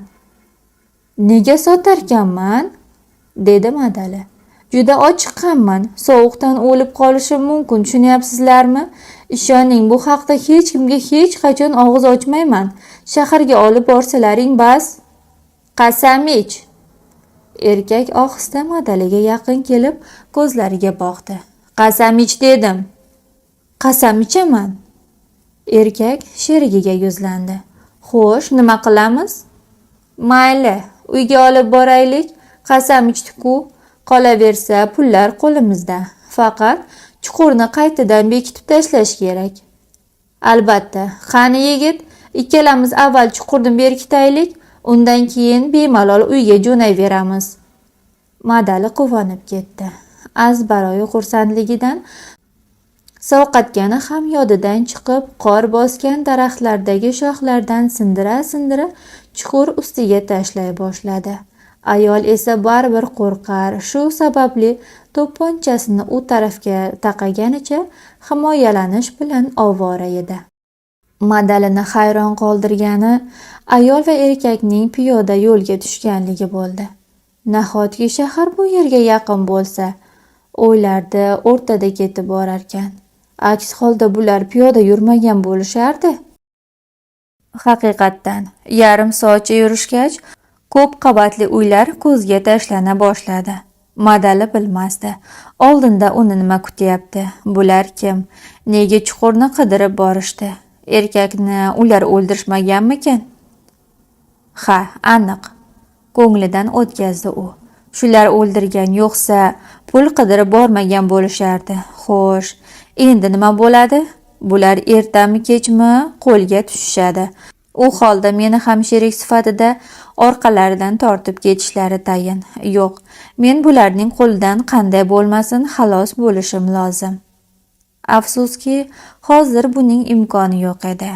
Nega sotarkanman? Dedi Madali. Juda ochiqqanman. Sovuqdan o'lib qolishim mumkin, tushunyapsizlarmi? Ishoning, bu haqda hech kimga hech qachon og'iz ochmayman. Shaharga olib borsalaring bas. Qasam ich. Erkak ohista Madaliga yaqin kelib ko'zlariga boqdi. Qasam ich dedim. Qasam ichaman. Erkak sherigiga yuzlandi. Xo'sh, nima qilamiz? Mayli, uyga olib boraylik. Qasam ichdik-ku. Qolaversa pullar qo'limizda. Faqat chuqurni qaytadan bekitib tashlash kerak. Albatta. Qani yigit, ikkalamiz avval chuqurni berkitaylik, undan keyin bemalol uyga jo'nayveramiz. Madali quvonib ketdi. Azbaroyi xursandligidan sovqatgani ham yodidan chiqib, qor bosgan daraxtlardagi shoxlardan sindira-sindira chuqur ustiga tashlay boshladi. Ayol esa baribir qo'rqar, shu sababli to'pponchasini u tarafga taqaganicha himoyalanish bilan ovora edi. Madalini hayron qoldirgani ayol va erkakning piyoda yo'lga tushganligi bo'ldi. Nahotki shahar bu yerga yaqin bo'lsa, o'ylardi o'rtada ketib borarkan. Aks holda bular piyoda yurmagan bo'lishardi. Haqiqatdan, yarim soatcha yurishgach, ko'p qavatli uylar ko'zga tashlana boshladi. Madali bilmasdi. Oldinda uni nima kutyapti? Bular kim? Nega chuqurni qidirib borishdi? Erkakni ular o'ldirishmaganmikan? Ha, aniq. Ko'nglidan o'tkazdi u. Shular o'ldirgan, yo'qsa pul qidirib bormagan bo'lishardi. Xo'sh, endi nima bo'ladi? Bular ertami kechmi qo'lga tushishadi. U holda meni ham sherik sifatida orqalaridan tortib ketishlari tayin. Yo'q, men bularning qo'lidan qanday bo'lmasin xalos bo'lishim lozim. Afsuski, hozir buning imkoni yo'q edi.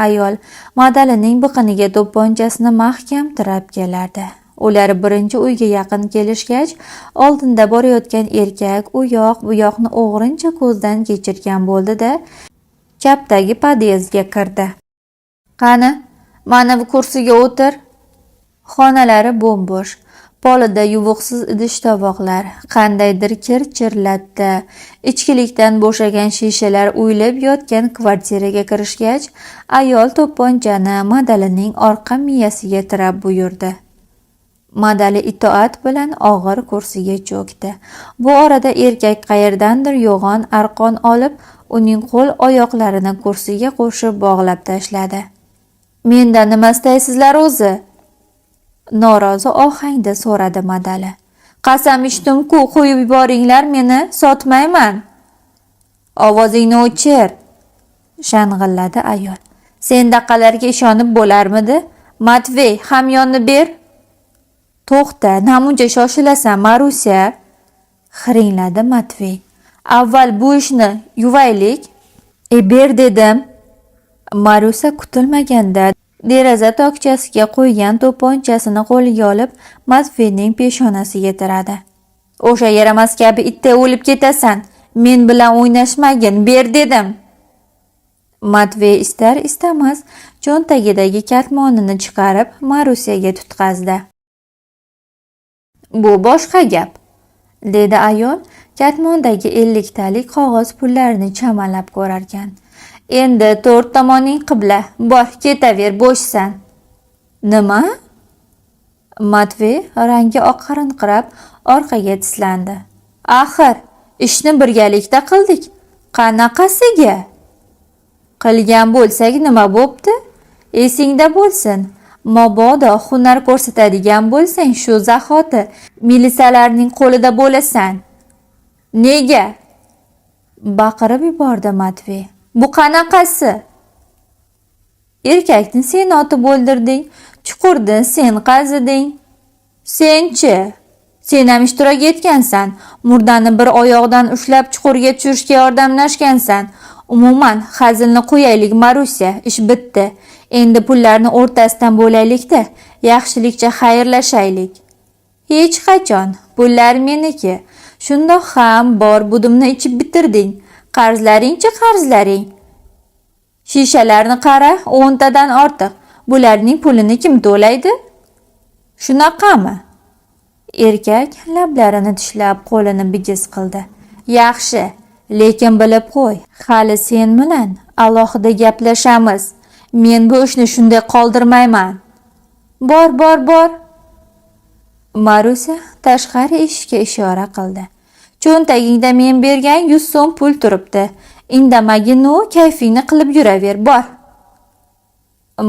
Ayol Madalining biqiniga to'pponchasini mahkam tirab kelardi. Ular birinchi uyga yaqin kelishgach, oldinda borayotgan erkak u yoq bu yoqni o'g'rincha ko'zdan kechirgan bo'ldi-da, chapdagi podyezdga kirdi. Qani, mana bu kursiga o'tir. Xonalari bo'm-bo'sh. Polida yuvuqsiz idish-tovoqlar, qandaydir kir-chirlatda, ichkilikdan bo'shagan shishalar uyilib yotgan kvartiraga kirishgach, ayol to'pponchani Madalining orqa miyasiga tirab buyurdi. Madali itoat bilan og'ir kursiga cho'kdi. Bu orada erkak qayerdandir yo'g'on arqon olib, uning qo'l-oyoqlarini kursiga qo'shib bog'lab tashladi. Mendan nima istaysizlar o'zi? Norozi ohangda so'radi Madali. Qasam ichdim-ku, qo'yib yuboringlar meni, sotmayman. Ovozingni o'chir, shang'illadi ayol. Sendaqalarga ishonib bo'larmidi? Matvey, hamyonni ber. To'xta, namuncha shoshilasan, Marusya, xiringladi Matvey. Avval bu ishni yuvaylik. Ber dedim. Marusa kutilmaganda deraza tokchasiga qo'ygan to'pponchasini qo'liga olib, Matveyning peshonasiga tiradi. O'sha yaramas kabi itday o'lib ketasan. Men bilan o'ynashmagin, ber dedim. Matvey istar istamas cho'ntagidagi katmonini chiqarib Marusyaga tutqazdi. Bu boshqa gap, dedi ayol katmondagi 50 talik qog'oz pullarni chamalab ko'rarkan. Endi to'rt tomoning qibla. Bor, ketaver, bo'shsan. Nima? Matvey rangi oqarinqirab orqaga tislandi. Axir, ishni birgalikda qildik. Qanaqasiga? Qilgan bo'lsak nima bo'pti? Esingda bo'lsin. Mabodo hunar ko'rsatadigan bo'lsang, shu zahoti milisalarning qo'lida bo'lasan. Nega? Baqirib yubordi Matvey. Bu qanaqasi? Erkakni sen otib o'ldirding, chuqurni sen qaziding. Sen-chi? Sen ham ishtirok etgansan. Murdani bir oyog'idan ushlab chuqurga tushirishga yordamlashgansan. Umuman, hazilni qo'yaylik, Marusya, ish bitdi. Endi pullarni o'rtasidan bo'laylik-da, yaxshilikcha xayrlashaylik. Hech qachon. Pullar meniki. Shundoq ham bor budimni ichib bitirding. Qarzlaring-chi, qarzlaring? Shishalarni qara, 10 tadan ortiq. Bularning pulini kim to'laydi? Shunaqami? Erkak lablarini tishlab qo'lini bigiz qildi. Yaxshi, lekin bilib qo'y, hali sen bilan alohida gaplashamiz. Men bu ishni shunday qoldirmayman. Bor, bor, bor. Marusa tashqari eshikka ishora qildi. Cho'ntagingda men bergan 100 so'm pul turibdi. Indamagin-u kayfingni qilib yuraver, bor.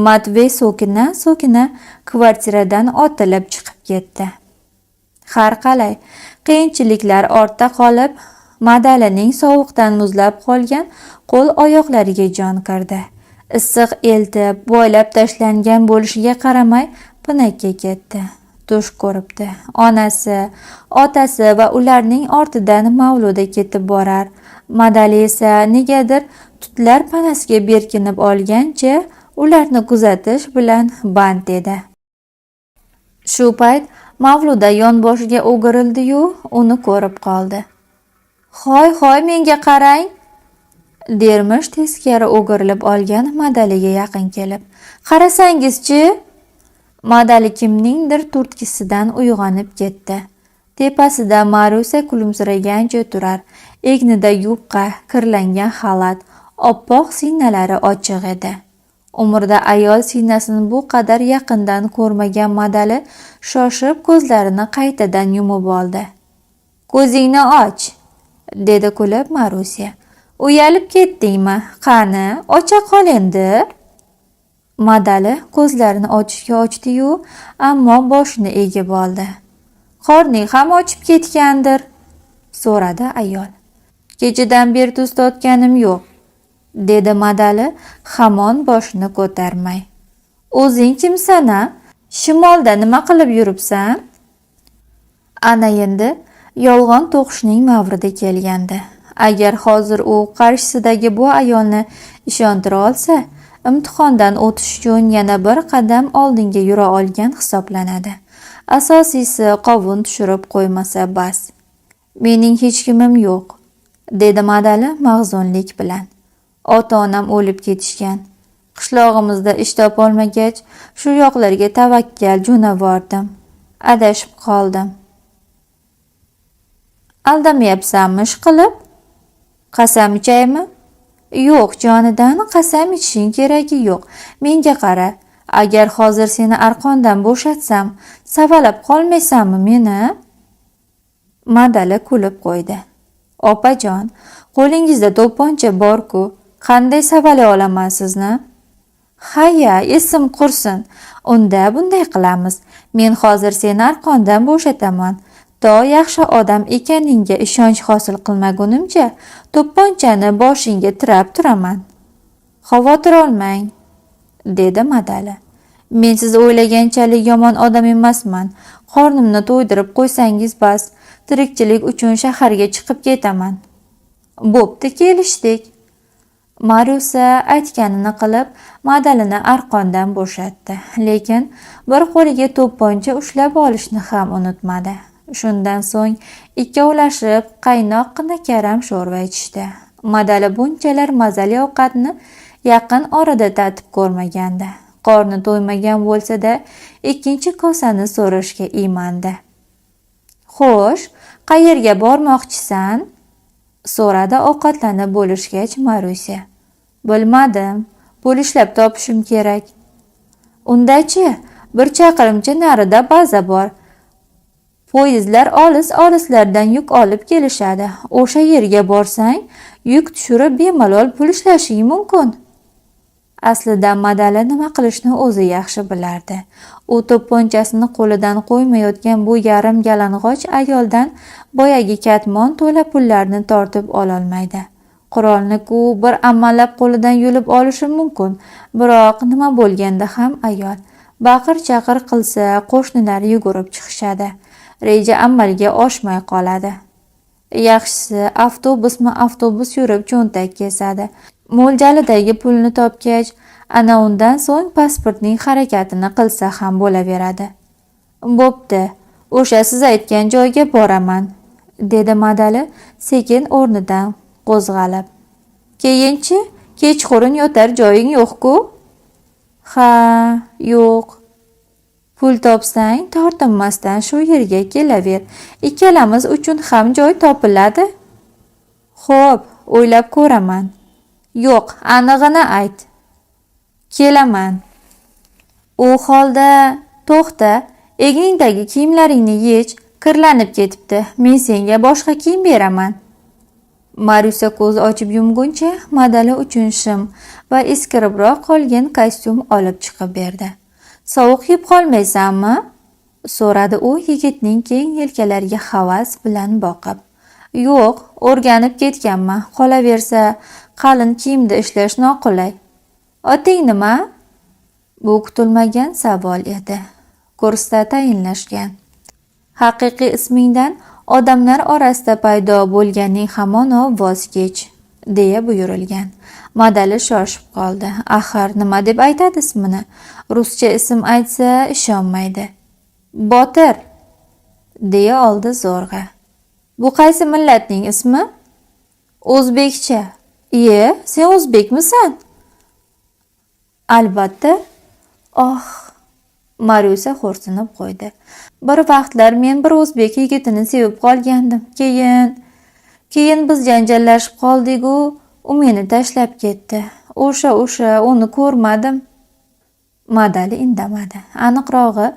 Matvey so'kina-so'kina kvartiradan otilib chiqib ketdi. Har qalay, qiyinchiliklar ortda qolib, Madalining sovuqdan muzlab qolgan qo'l-oyoqlariga jon kirdi. Issiq eltib, boylab tashlangan bo'lishiga qaramay, pinakka ketdi. Tush ko'ribdi. Onasi, otasi va ularning ortidan Mavluda ketib borar. Madali esa negadir tutlar panasiga berkinib olgancha ularni kuzatish bilan band edi. Shu payt Mavluda yonboshiga o'girildi-yu, uni ko'rib qoldi. Hoy, hoy, menga qarang! Dermish teskari o'girilib olgan Madaliga yaqin kelib. Qarasangiz-chi? Madali kimningdir turtkisidan uyg'onib ketdi. Tepasida Marusa kulimsiragancha turar. Egnida yupqa, kirlangan xalat, oppoq siynalari ochiq edi. Umrida ayol siynasini bu qadar yaqindan ko'rmagan Madali shoshib ko'zlarini qaytadan yumib oldi. Ko'zingni och, dedi kulib Marusya. Uyalib ketdingmi? Qani, ocha qol endi. Madali ko'zlarini ochishga ochdi-yu, ammo boshini egib oldi. Qorning ham ochib ketgandir, so'radi ayol. Kechadan beri tuz totganim yo'q, dedi Madali hamon boshini ko'tarmay. O'zing kimsan-a? Shimolda nima qilib yuribsan? Ana endi yolg'on to'qishning mavridi kelgandi. Agar hozir u qarshisidagi bu ayolni ishontira olsa, imtihondan o'tish uchun yana bir qadam oldinga yura olgan hisoblanadi. Asosiysi qovun tushirib qo'ymasa bas. Mening hech kimim yo'q, dedi Madali mahzunlik bilan. Ota-onam o'lib ketishgan. Qishlog'imizda ish topolmagach, shu yoqlarga tavakkal jo'navordim. Adashib qoldim. Aldamayapsanmi ishqilib? Qasam ichaymi? Yo'q, jonidan qasam ichishing keragi yo'q. Menga qara. Agar hozir seni arqondan bo'shatsam, savalab qolmaysanmi meni? Madali kulib qo'ydi. Opajon, qo'lingizda to'pponcha bor-ku, qanday savalay olaman sizni? Haya, esim qursin. Unda bunday qilamiz. Men hozir seni arqondan bo'shataman. To yaxshi odam ekaningga ishonch hosil qilmagunimcha, to'pponchani boshingga tirab turaman. Xavotir olmang, dedi Madali. Men siz o'ylaganchalik yomon odam emasman. Qornimni to'ydirib qo'ysangiz bas, tirikchilik uchun shaharga chiqib ketaman. Bo'pti, kelishdik. Marusa aytganini qilib, Madalini arqondan bo'shatdi. Lekin bir qo'liga to'pponcha ushlab olishni ham unutmadi. Shundan so'ng ikkovlashib qaynoqqina karam sho'rva ichishdi. Madali bunchalar mazali ovqatni yaqin orada tatib ko'rmagandi. Qorni to'ymagan bo'lsa-da, ikkinchi kosani so'rashga iymandi. Xo'sh, qayerga bormoqchisan? So'radi ovqatlanib bo'lishgach Marusya. Bilmadim, pul ishlab topishim kerak. Undachi, Bir chaqirimcha narida baza bor. Poyezdlar olis-olislardan yuk olib kelishadi. O'sha yerga borsang, yuk tushirib bemalol pul ishlashing mumkin. Aslida Madali nima qilishni o'zi yaxshi bilardi. U to'pponchasini qo'lidan qo'ymayotgan bu yarim yalang'och ayoldan boyagi katmon to'la pullarni tortib ololmaydi. Qurolni-ku bir amallab qo'lidan yulib olishi mumkin. Biroq nima bo'lganda ham ayol. Baqir-chaqir qilsa, qo'shnilar yugurib chiqishadi. Reja amalga oshmay qoladi. Yaxshisi, avtobusma-avtobus yurib cho'ntak kesadi. Mo'ljalidagi pulni topgach, ana undan so'ng pasportning harakatini qilsa ham bo'laveradi. "Bo'pti, o'sha siz aytgan joyga boraman", dedi Madali sekin o'rnidan qo'zg'alib. "Keyinchi, kechqurun yotar joying yo'q-ku?" "Ha, yo'q." "Pul topsang, tortinmasdan shu yerga kelaver. Ikkalamiz uchun ham joy topiladi." "Xo'p, o'ylab ko'raman." "Yo'q, anig'ini ayt." "Kelaman." "U holda to'xta, egningdagi kiyimlaringni yech, kirlanib ketibdi. Men senga boshqa kiyim beraman." Maryusa ko'z ochib yumguncha Madali uchun shim va eskiribroq qolgan kostyum olib chiqib berdi. "Sovuq yeb qolmaysanmi?" so'radi u yigitning keng yelkalariga havas bilan boqib. "Yo'q, o'rganib ketganman. Qolaversa, qalin kiyimda ishlash noqulay. Oting nima?" Bu kutilmagan savol edi. Kursda tayinlashgan. "Haqiqiy ismingdan odamlar orasida paydo bo'lganing hamono voz kech", deya buyurilgan. Madali shoshib qoldi. Axir nima deb aytadi ismini? Ruscha ism aytsa ishonmaydi. "Botir", deya oldi zo'rg'a. "Bu qaysi millatning ismi?" "O'zbekcha." "Iye, sen o'zbekmisan?" "Albatta." "Oh!" Maryusa xo'rsinib qo'ydi. "Bir vaqtlar men bir o'zbek yigitini sevib qolgandim. Keyin biz janjallashib qoldik-u, u meni tashlab ketdi. O'sha uni ko'rmadim." Madali indamadi. Aniqrog'i,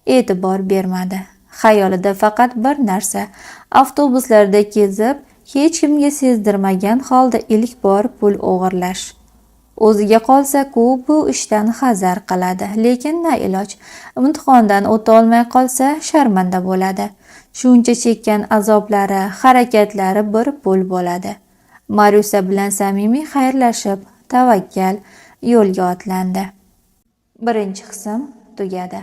e'tibor bermadi. Xayolida faqat bir narsa: avtobuslarda kezib, hech kimga sezdirmagan holda ilk bor pul o'g'irlash. O'ziga qolsa-ku bu ishdan hazar qiladi, lekin na iloj. Imtihondan o'ta olmay qolsa, sharmanda bo'ladi. Shuncha chekkan azoblari, harakatlari bir pul bo'ladi. Maryusa bilan samimiy xayrlashib, tavakkal yo'lga otlandi. 1-qism tugadi.